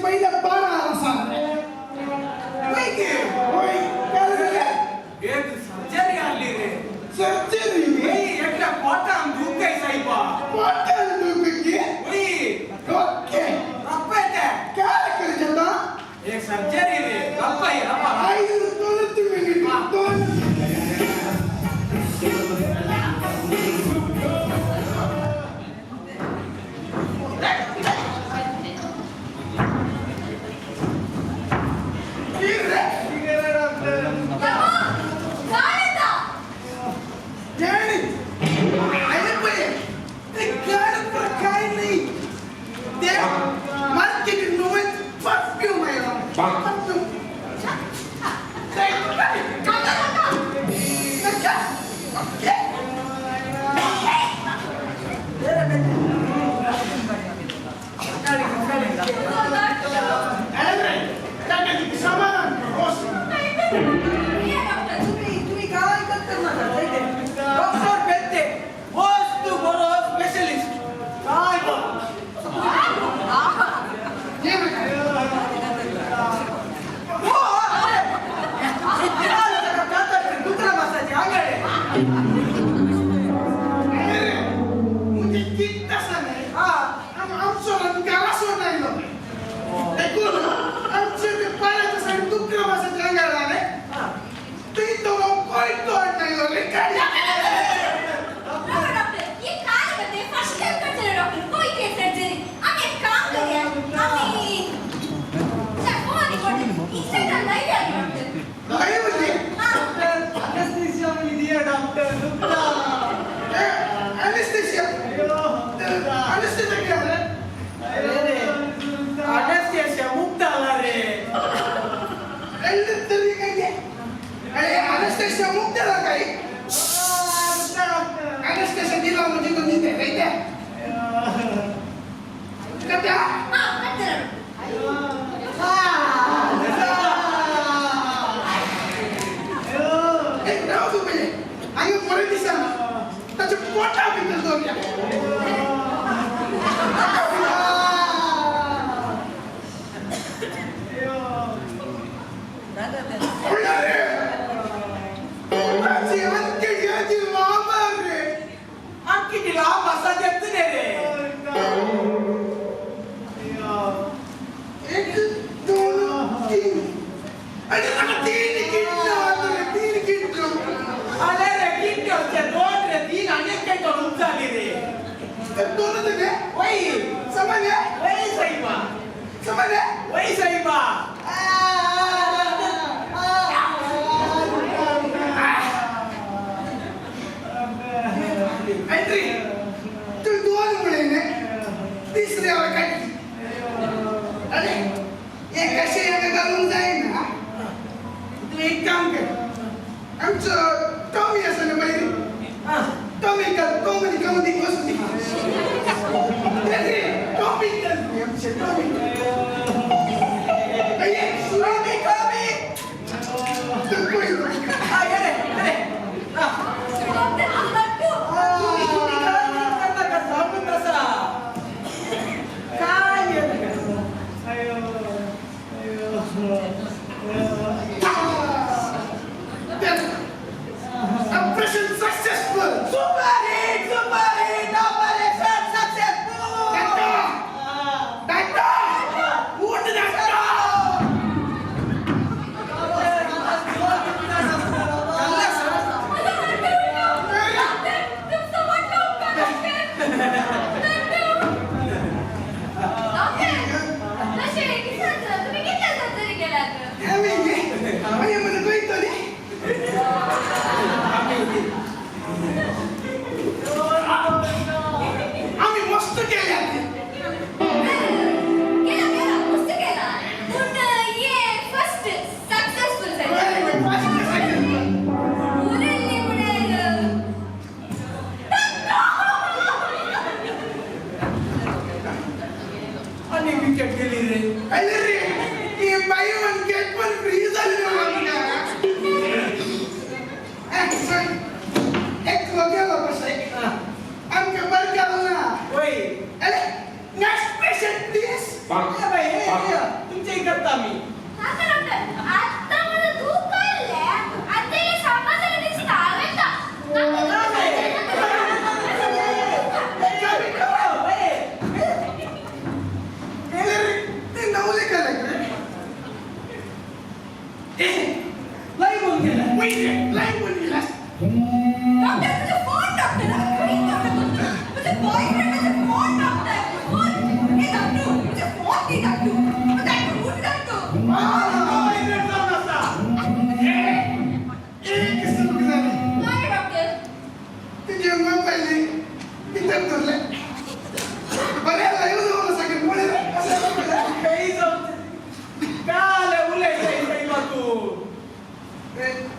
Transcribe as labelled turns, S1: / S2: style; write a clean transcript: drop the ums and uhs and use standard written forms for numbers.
S1: पयल्या 12 आसा.
S2: वय गे.
S1: होय, काय जालें?
S2: एक सर्जरी आसली रे.
S1: सर्जरी?
S2: वय, एकल्या पोटान दुखताय साहेबा.
S1: पोटान दुखी?
S2: वय.
S1: ओके.
S2: रप्पा येते.
S1: काय करायचं आता?
S2: एक सर्जरी रे, रप्पा ये रप्पा.
S1: आई, 2 मिनिट, दोन. काय नाही, ते मार्केट नोवेल परफ्यूम आहे. परफ्यूम. ओके. समाधान.
S2: तुम्ही काय करता नका. डॉक्टर पेते वस्तू बरो स्पेशलिस्ट काय बरो. हो, अरे दुसरा मासाची आंघाडे.
S1: म्हणजे किती नाही.
S2: हा.
S1: आमचो घरासो नाही. ऐकून आमचे ते पाण्याच्या साईड दुसऱ्या मासाच्या अंगाला आले.
S2: हा.
S1: ते तो कोयतो नाही काय.
S3: डॉक्टर, ये काय करते? फर्स्ट टाइम करते डॉक्टर कोई के सर्जरी. आम्ही एक काम करूया, आम्ही फोन इंस्टाग्राम लाईव्ह आहे डॉक्टर.
S1: काय म्हणजे?
S3: हा.
S2: अनेस्थेसिया दिया डॉक्टर, दुखता.
S1: अनेस्थेसिया? अनेस्थेसिया काय?
S2: अरे, अनेस्थेसिया मुक्त आला रे.
S1: तरी काय? अरे, अनेस्थेसिया मुक्त झाला काय? अनेस्थेसिया दिला म्हणजे तो नीट आहे का? त्या
S3: हा, करते.
S1: एक राव तू पहिले आणि परत दिसा त्याच्या पोटा भितर दोन्या. रे.
S2: आणखी तिला मसाज येत नाही रे.
S1: एक, दोन, तीन. अरे, आता तीन किंडो रे, तीन किंडो.
S2: अरे रे, किती असते? दोन रे, तीन आणि काही करून झाली रे.
S1: तर दोन होते.
S2: वै.
S1: सामान्य.
S2: वै साहेबा.
S1: सामान्य.
S2: वै साहेबा.
S1: एंट्री तू दोन मुळे ने तिसऱ्यावर काय? अरे, एक कसे एका घालून जाईल ना. तू एक काम कर, आमचं टॉमी असं ना बाहेर, टॉमी कर, टॉमी कमती बसून टॉमी कर, आमचे टॉमी.
S2: Tommy, Tommy. हा, ये रे, ये रे. हा.
S3: डॉक्टर, लट्टू.
S2: तुम्ही तुम्ही काय करता का? सांगून तसा काय येत का?
S1: Operation successful.
S2: Super hit, super hit, operation successful.
S1: Doctor, doctor, उठ डॉक्टर.
S3: डॉक्टर, तुमचं मोठं उपकार डॉक्टर. लट्टू. डॉक्टर, कसे किती तुम्ही किती सर्जरी केल्यात?
S1: आम्ही आम्ही म्हणजे गोयतली. आम्ही मस्त केल्या.
S3: केला केला, मस्त केला. पूर्ण ये फर्स्ट सक्सेसफुल सर्जरी. ಊರಲ್ಲಿ म्हणाल.
S2: आणि विकेट गेली रे.
S1: अरे रे, ती buy one get one free झाली मला. एक गेलो कसं आमच्या बरं ना.
S2: वै.
S1: अरे, नेक्स्ट पेशंट प्लीज.
S2: ए बाई, ए, ए.
S1: लायन बंद केला.
S3: डॉक्टर, तुझे फोन. डॉक्टर, खरी डॉक्टर, तुझे बॉयफ्रेंड, तुझे फोन. Doctor, phone. हे डॉक्टर, तुझे फोन दे. डॉक्टर, डॉक्टर, उठ डॉक्टर.
S2: बॉयफ्रेंड जावन आसा.
S1: एक चूक झाली.
S3: काय डॉक्टर?
S1: तुझे मोबाईल भितर धरले. बऱ्या लाईव्ह जाऊन सगळे मुळे.
S2: खंय जावचें? काल उलयता इतलो तूं.
S3: मेल्लो.